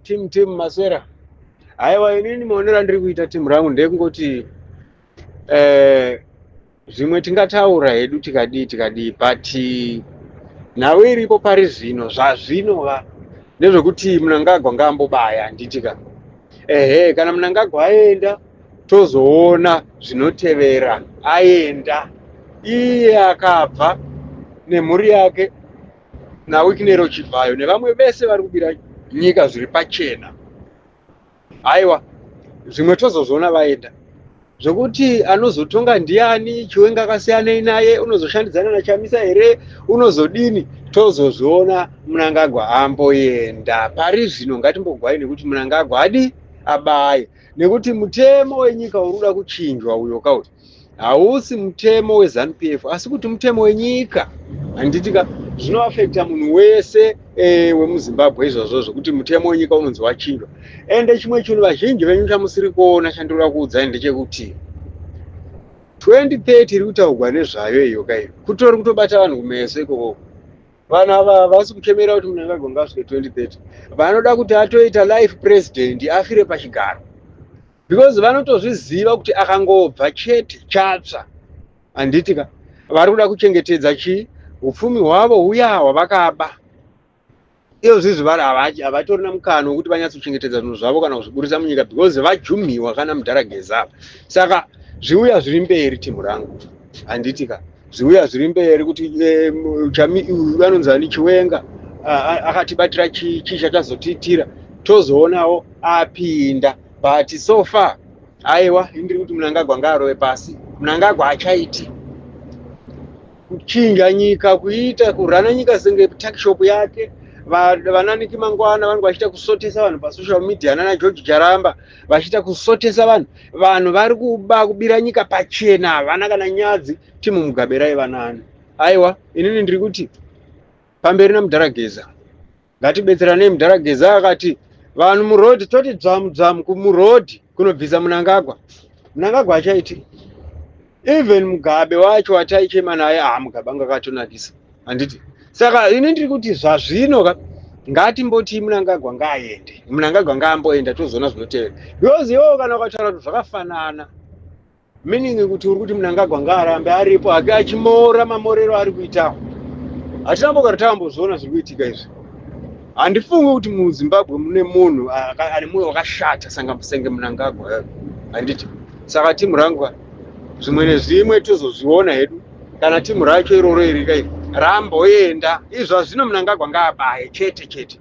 Team, team, maswera. Haiwa, inini maonero andiri kuita timu rangu ndekungoti zvimwe tingataura hedu tikadii tikadii, but nhau iripo pari zvino zvazvinova ndezvekuti Mnangagwa ngaambobaya, handiti ka? Ehe, kana Mnangagwa aenda, tozoona zvinotevera. Aenda iye, akabva nemhuri yake naWicknell Chivayo nevamwe vese vari kubira nyika zviri pachena. Aiwa, zvimwe tozozviona vaenda. Zvokuti anozotonga ndiani, Chiwenga akasiyanei naye, unozoshandidzana naChamisa here, unozodini, tozozviona Mnangagwa amboenda. Pari zvino ngatimbogwai nekuti Mnangagwa adi abaye, nekuti mutemo wenyika uri kuda kuchinjwa uyo kauti hausi mutemo weZANU PF, asi kuti mutemo wenyika, handiti ka? Zvinoafekta munhu wese wemuZimbabwe izvozvo zvokuti mutemo wenyika unonzi wachinjwa. Ende chimwe chinhu vazhinji venyu chamusiri kuona chandinoda kuudzai ndechekuti 2030 iri kutaurwa nezvayo iyo kai kutori kutobata vanhu kumeso ikoko. Vanhu ava havasi kuchemera kuti Mnangagwa ngaasvike 2030, vanoda kuti atoita life president, afire pachigaro, because vanotozviziva kuti akangobva chete chatsva, handiti ka? Vari kuda kuchengetedza chii? Upfumi hwavo huya hwavakaba. Iyo zvizvi vari havatorina mukana wekuti vanyatsochengetedza zvinhu zvavo kana kuzviburisa munyika, because vajumhiwa kana mudhara Geza ava. Saka zviuya zviri mberi, timu rangu, handiti ka? Zviuya zviri mberi kuti anonzi ani, Chiwenga akatibatira chii, chii chachazotiitira, tozoonawo apinda. But so far, aiwa, indiri kuti Mnangagwa ngaarove pasi. Mnangagwa achaiti kuchinja nyika, kuita kurana nyika senge tuckshop yake. Vananiki mangwana vanenge vachiita kusotesa vanhu pasocial media, nana George Charamba vachiita kusotesa vanhu. Vanhu vari kuba, kubira nyika pachena, havana kana nyadzi. Timu, Mugabe raiva nani? Aiwa, inini ndiri kuti pamberi namudhara Geza. Ngatibetseranei. Mudhara Geza akati vanhu murodhi, toti dzvamu dzvamu kumurodhi kunobvisa Mnangagwa. Mnangagwa achaiti even Mugabe wacho wataichema naye, ah, Mugabe anga akatonakisa, handiti? Saka ini ndiri kuti zvazvino ka, ngatimboti Mnangagwa ngaaende, Mnangagwa ngaamboenda, tozoona zvinotevera, because iwewo kana ukataura kuti zvakafanana, meaning kuti uri kuti Mnangagwa ngaarambe aripo hake achimora mamorero ari kuitawo. Hatina mbogara tambozviona zviri kuitika izvi. Handifungi kuti muZimbabwe mune munhu ane mwoyo wakashata senge Mnangagwa, handiti? Saka timu rangu, zvimwe nezvimwe tozozviona hedu kana timu racho iroro iri kai ramboenda. Izvo zvino Mnangagwa ngaabaye chete chete.